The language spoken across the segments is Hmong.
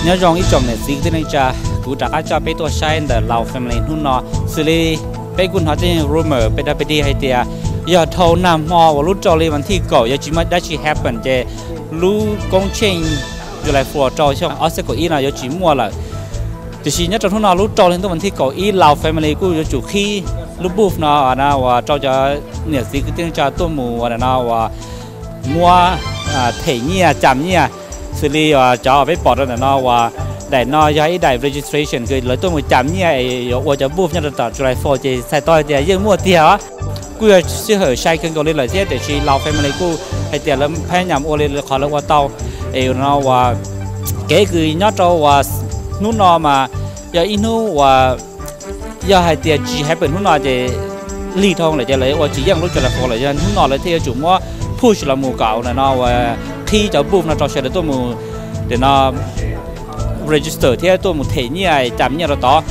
Nyob zoo ib tsoom niam txiv kwv tij neej tsa, kuv rov qab coj peb tuaj saib ntawm Laus Family hnub no. Xws li peb kuj hnov tej rumor pes rau pes dig hais tias yog dhau nag hmo uas lub rau li vas thib kaum yuav tsis muaj dab tsi happen ces lub koob tsheej July Four rau xyoo ob txhiab kaum ib no yuav tsis muaj lawm. Tiam sis nyob rau hnub no lub rau li ntuj vas thib kaum ib Laus Family kuj yuav tsum qhib lub booth no uas rau cov niam txiv kwv tij neej tsa tuaj mus uas no uas muab them nyiaj cam nyiaj. Xws li uas cov peb pom rau ntawm no uas daim no yog ib daim registration kws lawv tuaj mus cam nyiaj es yuav ua cov booth nyob rau tom July Four ces txhais tau hais tias yeej muaj tiag os. Kuj yog sij hawm sai kawg nkaus li lawm thiab tiam sis Laus Family kuj hais tias lawv phab nyam ua li qhov lawv ua tau. Es no uas kev kws nyob rau uas hnub no mas yog ib hnub uas yog hais tias tsis happen hnub no ces lig dhau lawm ces lawv ua tsis yeej lub July Four lawm, yog hnub no lawv thiaj yuav tsum muab push los mus kom ntawm no uas qhib cov booth no rau sawv daws tuaj mus ntawm no register thiab tuaj mus them nyiaj cam nyiaj rau tod.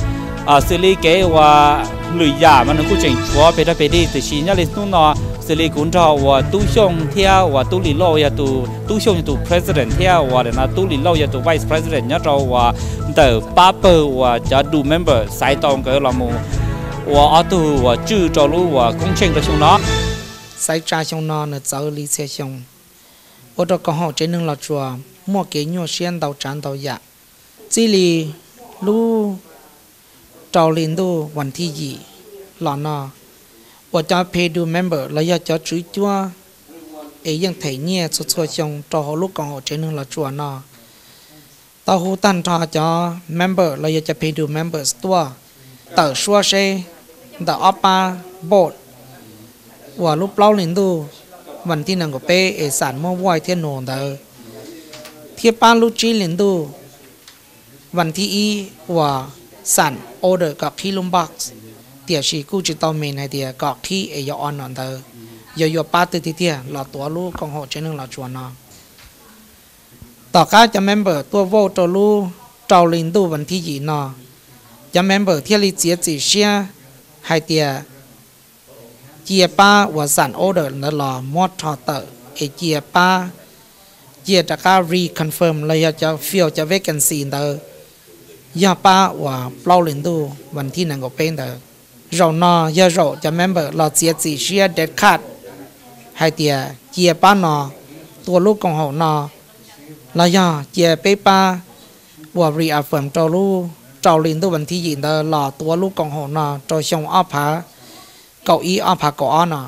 Xws li kev uas lwm yam mas nws kuj tseem tshuav pes rau pes dig tiam sis nyob li hnub no xws li kuv nrog uas Tub Xyooj thiab uas Tub Lis Lauj yog tus, Tub Xyooj yog tus president thiab uas ntawm no Tub Lis Lauj yog tus vice president nyob rau uas ntawm pab pawg uas cov dues member xaiv tau nkawd los mus ua ob tug uas tswj rau lub uas koob tsheej rau xyoo no. Xaiv tsa xyoo no nws txawv li txhia xyoo, ua rau koom haum tsev neeg Los Tsuas muaj kev nyuaj siab ntau tsav ntau yam. Txij li lub rau hli ntuj vas thib yim los no uas cov pay dues member los yog cov tswv cuab es yeej them nyiaj txhua txhua xyoo rau hauv lub koom haum tsev neeg Los Tsuas no tau hu tag nrho cov member los yog cov pay dues members tuaj tawm suab seb ntawm ob pab vote uas lub plaub hli ntuj vas thib nees nkaum peb es xam muab void thiab nul ntawd thiab pab lub tsib hli ntuj vas thib ib uas xam order kom qhib lub box, tiam sis kuj tsis tau mean hais tias kom qhib es yuav o no ntawd yuav yuav pab twg tiag tiag los tuav lub koom haum tsev neeg Los Tsuas no. Tom qab cov member tuaj vote rau lub rau hli ntuj vas thib yim no, cov member thiaj li txiav txim siab hais tias cia pab uas xam order ntawd los muab rho tawm es cia pab, cia rov qab reconfirm los yog cov fill cov vacancy ntawd yog pab uas plaub hli ntuj vas thib nees nkaum peb ntawd. Zaum no yog zaum cov member los txiav txim siab dead cut hais tias cia pab no tua lub koom haum no los yog cia peb pab uas reaffirm rau lub rau hli ntuj vas thib yim ntawd los tuav lub koom haum no rau xyoo ob phav kaum ib ob phav kaum ob no.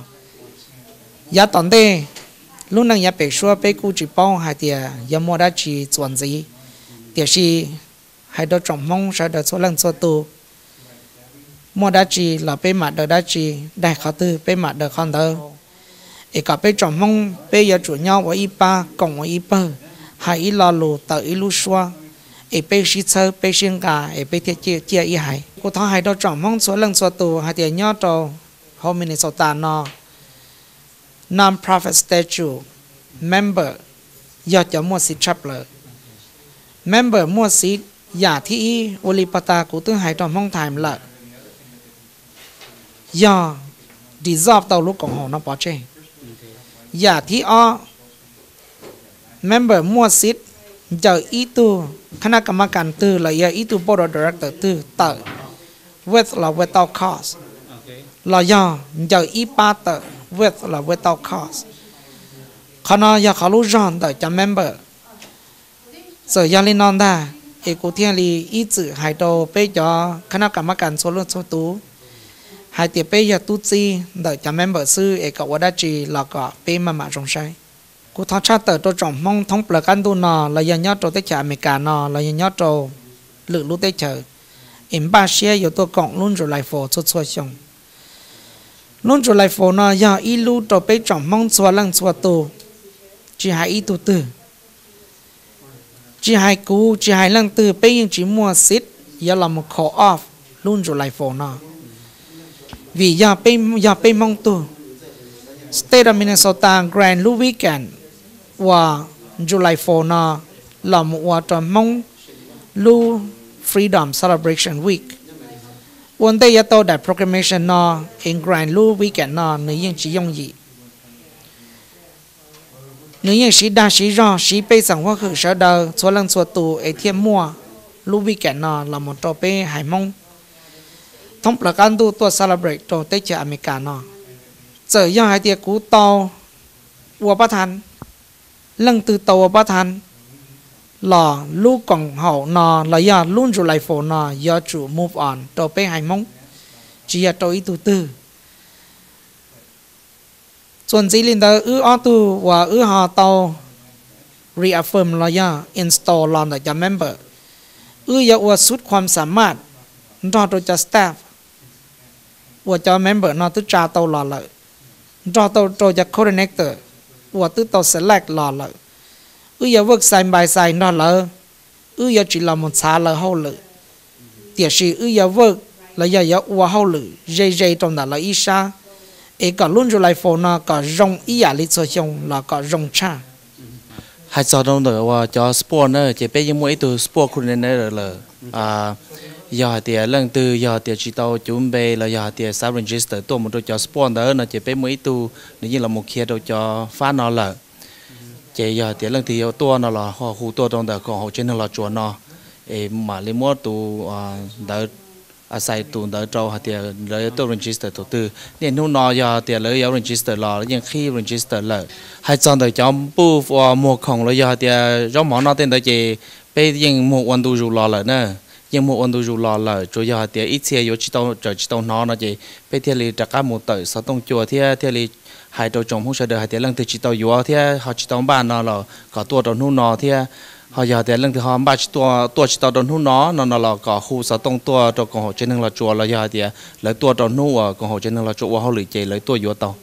Yav tom ntej lub neej yav pem suab peb kuj tsis paub hais tias yuav muaj dab tsi txuas ntxiv, tiam sis hais rau tsoom Hmoob sawv daws txhua leej txhua tus, muaj dab tsi los peb mam daws dab tsi, daig qhov twg peb mam daws qhov ntawd. Es kom peb tsoom Hmoob peb yuav tsum nyob ua ib pab koom ua ib pawg, hais ib lo lus tawm ib lub suab, es peb sib txhawb peb sib nqa es peb thiaj ciaj ib haiv. Kuv thov hais rau tsoom Hmoob txhua leej txhua tus hais tias nyob rau hauv Minnesota no, non-profit statute member yog cov muaj xiv tshaj plaws. Member muaj xiv yam thib ib ua li pag tas kuv twb hais rau Hmoob Times lawm, yog dissolve tau lub koom haum no pov tseg. Yam thib ob, member muaj xiv ncaws ib tug khab nab kas mab kas twg los yog ib tug board of director twg tawm with los without cause, los yog ncaws ib pab tawm with los without cause. Qhov no yog qhov lub zog ntawm cov member. Txawm yog li no ntag es kuv thiaj li ib txwm hais rau peb cov khab nab kas mab kas txhua leej txhua tus hais tias peb yog tub txib ntawm cov member xwb es kom ua dab tsi los kom peb maj mam zoo saib. Kuv thov tshaj tawm rau tsoom Hmoob thoob plaws qab ntuj no los yog nyob rau teb chaws Amelikas no los yog nyob rau lwm lub teb chaws es npaj siab yuav tuaj koom lub July Four txhua txhua xyoo. Lub July Four no yog ib lub rau peb tsoom Hmoob txhua leej txhua tus, tsis hais ib tug twg, tsis hais kuv tsis hais leej twg, peb yeej tsis muaj xiv yuav los mus call off lub July Four no, vim yog peb Hmoob tug. State of Minnesota grant lub weekend uas July Four no los mus ua rau Hmoob lub Freedom Celebration Week. Ua ntej yuav tau daim proclamation no es grant lub weekend no nws yeej tsis yooj yim. Nws yeej siv dag siv zog siv pej xeem huab hwm sawv daws txhua leej txhua tus es thiaj muaj lub weekend no los mus rau peb haiv Hmoob thoob plaws qab ntuj tuaj celebrate rau teb chaws Amelikas no. Txawm yog hais tias kuv tau ua pab tha, leej twg tau ua pab tha los lub koom haum no los yog lub July Four no yuav tsum move on rau peb haiv Hmoob, tsis yog rau ib tug twg. Txuas ntxiv li ntawd, wb ob tug uas wb ho tau reaffirm los yog install los ntawm cov member, wb yuav ua sub kham xa maj nrog rau cov staff uas cov member no twb tsa tau los lawm, nrog tau rau cov coordinator uas twb tau select los lawm. Wb yuav work side by side nrog lawv, wb yuav tsis los mus txhav lawv hauj lwm, tiam sis wb yuav work los yog yuav ua hauj lwm ze ze rau ntawm lawv ib sab, es kom lub July Four no kom zoo ib yam li txhua xyoo los kom zoo tshaj. Hais txog rau ntawm uas cov sport na, ces peb yeej muaj ib tug sport coordinator lawm. Yog hais tias leej twg yog tias tsis tau cuv npe los yog hais tias xav register tuaj mus rau cov sport ntawd no ces peb muaj ib tug nws yeej los mus khiav rau cov fab no lawm. Ces yog hais tias leej twg yuav tuaj no los ho hu tuaj rau ntawm koom haum tsev neeg Los Tsuas no, es mam li muab tus ntawd, assign tus ntawd rau hais tias lawv yuav tuaj register tus twg. Niaj hnub no yog tias lawv yuav register los yeej qhib register lawm. Hais txog ntawm cov npuj uas muag khoom los yog hais tias zaub mov noj tej ntawd ces peb yeej muag ua ntu zus los lawm na. Yeej muag ua ntu zus los lawm, tsuas yog hais tias ib txhia yuav tsis tau, tsis tau hnov no ces peb thiaj li rov qab mus tawm xov tooj cua thiab thiaj li hais rau tsoom Hmoob sawv daws hais tias leej twg tsis tau yuav thiab ho tsis tau npaj no los kom tuaj rau hnub no thiab. Ho yog tias leej twg ho npaj tsis tuaj, tuaj tsis tau rau hnub no no no los kom hu xov tooj tuaj rau koom haum tsev neeg Los Tsuas los yog hais tias lawv tuaj rau hnub uas koom haum tsev neeg Los Tsuas ua hauj lwm ces lawv tuaj yuav tau.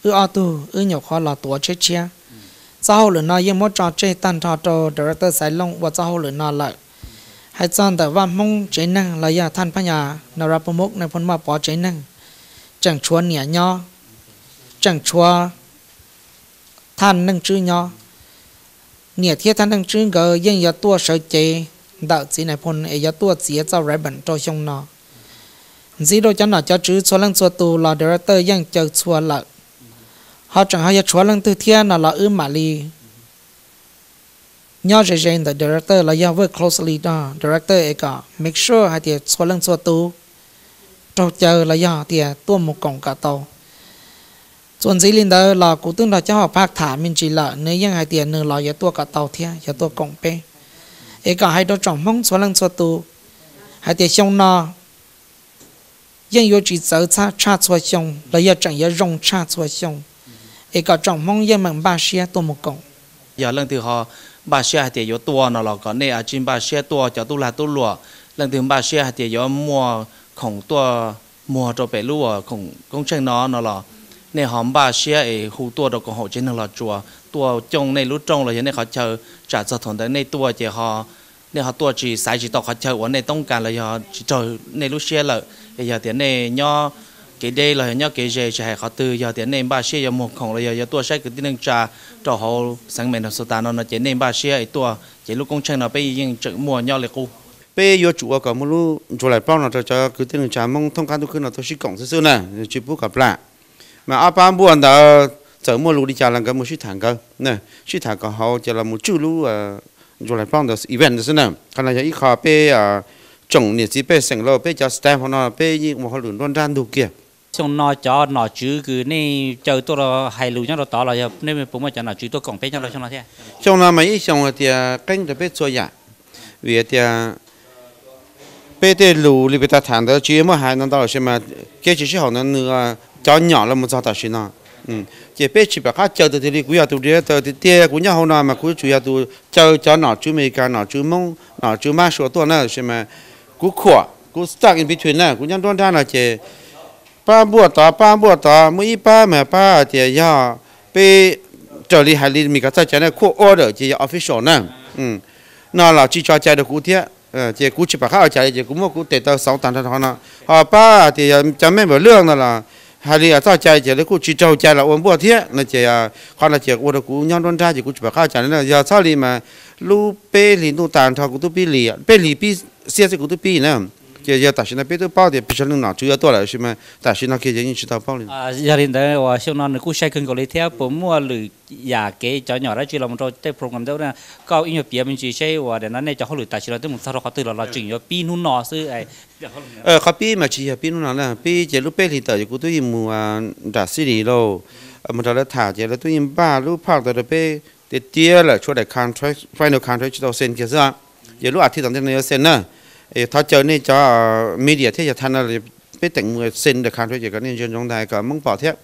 Wb ob tug wb nyuam qhuav los tuav tshiab tshiab. Txoj hauj lwm no yeej muab tso tseg tag nrho rau director Xaiv Looj ua txoj hauj lwm no lawm. Hais txog ntawm vaj Hmoob tsev neeg los yog thaj phab nyas Nara Pamuk Nais Phoo Maj Pov tsev neeg, tseem tshuav niam nyob, tseem tshuav thaj neej tswb nyob. Niam thiab thaj neej tswb nkawd yeej yuav tuaj sawv cev ntawm txiv Nais Phoo es yuav tuaj txiav txoj ribbon rau xyoo no. Ntxiv rau cov nom cov tswv txhua leej txhua tus los director yeej caw txhua lawm. Ho tseem ho yog tshuav leej twg thiab no los wb mam li nyob ze ze ntawm director los yog work closely rau director es kom make sure hais tias txhua leej txhua tus raug caw los yog tias tuaj mus koom kom tau. Txuas ntxiv li ntawd los kuv twb nrog Cob Hauv Phaj tham me ntsis lawm, nws yeej hais tias nws los yuav tuaj kom tau thiab yuav tuaj koom peb. Es kom hais rau tsoom Hmoob txhua leej txhua tus hais tias xyoo no yeej yuav tsis txawv tshaj txhua xyoo los yog tseem yuav zoo tshaj txhua xyoo, es kom tsoom Hmoob yeej meem npaj siab tuaj mus koom. Yog leej twg ho npaj siab hais tias yuav tuaj no los kom nej tsij npaj siab tuaj cov tub lag tub luam. Leej twg npaj siab hais tias yuav muaj khoom tuaj muag rau pem lub khoom koob tsheej no no los nej ho npaj siab es hu tuaj rau koom haum tsev neeg Los Tsuas tuaj cooj nej lub rooj los yog nej qhov chaw, tsam txog thaum ntawd nej tuaj ces ho nej ho tuaj tsis xaiv tsis tau qhov chaw uas nej toob kas los yog tsis raug nej lub siab lawm. Es yog tias nej nyob kev deb los yog nyob kev ze tsis hais qhov twg, yog tias nej npaj siab yuav muag khoom los yog yuav tuaj saib kwv tij neej tsa rau hauv xeev Minnesota no no ces nej npaj siab es tuaj ces lub koob tsheej no peb yeej tseem muaj nyob li qub. Peb yuav tsum ua kom muaj lub July plaub no rau cov kwv tij neej tsa Hmoob thoob qab ntuj khwb no tuaj sib koom xwb xwb na, tsis pub kom plam. Mas ob pab npuaj ntawd txawm muaj lus li cas los nkawd mus sib tham nkawd, sib tham kom hauv ces los mus tswj lub July plaub ntawd event ntawd xwb na. Qhov no yog ib qho peb tsoom niam txiv pej xeem los peb cov staff hauv no peb yeej ua hauj lwm nruab nrab ntug kiag. Xyoo no cov nom tswv kws nej caw tuaj hais lus nyob rau tod los yog nej puas muaj cov nom tswv tuaj koom peb nyob rau xyoo no thiab? Xyoo no mas ib xyoo hais tias qeeb rau peb txhua yam, vim hais tias peb tej lus li peb tau tham ntawd tsis muaj hais no ntau lawm, sis mas kev tsis sib haum ntawd nws cov nyom los mus txog tam sim no. Ces peb tsis pom qab caw tus twg li, kuv yog tus director tiag tiag kuv nyob hauv no mas kuv yuav tsum yog tus caw cov nom tswv Amelikas, nom tswv Hmoob, nom tswv Mab Sua tuaj na, sis mas kuv khuam kuv stuck in between na, kuv nyob nruab nrab no ces pab npuaj tod pab npuaj tod, muaj ib pab mas pab hais tias yog peb raws li hais li Amelikas txoj cai na, court order ces yog official na. No los tsis tso cai rau kuv thiab, ces kuv tsis pom qab ua cas li ces kuv muab kuv tes taw xauv tag nrho no. Ho pab hais tias yog cov member lwj no los hais li txoj cai ces lawv kuj tsis raug cai los ua npuaj thiab no ces qhov no ces ua rau kuv nyob nruab nrab ces kuv tsis pom qab ua cas li na. Yog txhob li mas lub peb hlis ntuj tas nrho kuv twb pib li, peb hlis pib xiab xwb kuv twb pib na. Ces yog tam sim no peb twb paub tias pes tsawg leej nom tswv yuav tuaj lawm, tab sis mas tam sim no kiag ces yeej tsis tau paub li. Yog li ntawd uas xyoo no nws kuj sai kawg nkaus li thiab puas muaj lwm yam kev cov nyom dab tsi los rau tej program ntawd, koj ib nyuag piav me ntsis seb uas nim no nej cov hauj lwm tam sim no twb mus txog rau qhov twg los los tseem yuav pib hnub no xwb. Qhov pib mas tsis yog pib hnub no na, pib ces lub peb hlis tawm ces kuv twb yeej mus nram city lauj, mus nrog lawv tham ces lawv twb yeej npaj lub part ntawd rau peb tiag tiag lawm, tshuav daim contract, final contract tsis tau send kiag xwb. Ces lub as thiv tom ntej no yuav send na. Thov caw nej cov media thiab yog tham no peb teem mus send daim contract ces kom nej ntsia ntsoov ntag kom Hmoob pom thiab.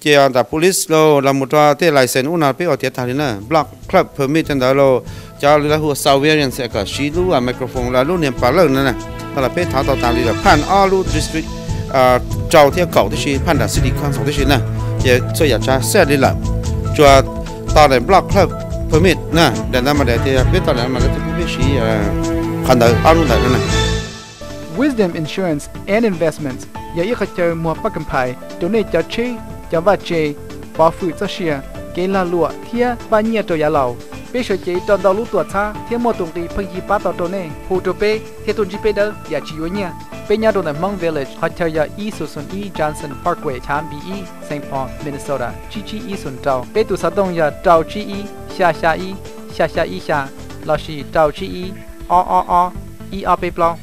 Ces ntawm police los mus rau tej license ub no peb ua tiav tag li na, block club permit tej ntawd los cov lawv hu surveillance kom siv lub microphone los lub niag pas lawj no na, no los peb thov tau tas li lawm, phaj ob lub district rau thiab kaum tib si, phaj nram city council tib si na. Ces txhua yam tsav xij li lawm, tsuas tos daim block club permit na, daim ntawd mas daim tias peb tau daim no mas lawv thiaj pub peb siv qhov ntawd ob lub ntawd no na. Wisdom Insurance and Investments yog ib qhov chaw muag paj kam phais rau nej cov tsheb, cov vaj tse, pov hwm txoj sia, kev lag luam thiab paj nyiaj rau yav laus. Peb sawv cev rau ntau lub tuam txhab thiab muaj tus nqi pheej yig pab tau rau nej. Hu rau peb thiab tuaj ntsib peb dawb yam tsis yuav nyiaj. Peb nyob rau ntawm Hmong Village, qhov chaw yog ib xoom xoom ib Johnson Parkway, chav B ib, Saint Paul, Minnesota, tsib tsib ib xoom rau. Peb tus xov tooj yog rau tsib ib, xya xya ib, xya xya ib xya, lossis rau tsib ib, ob ob ob, ib ob peb plaub.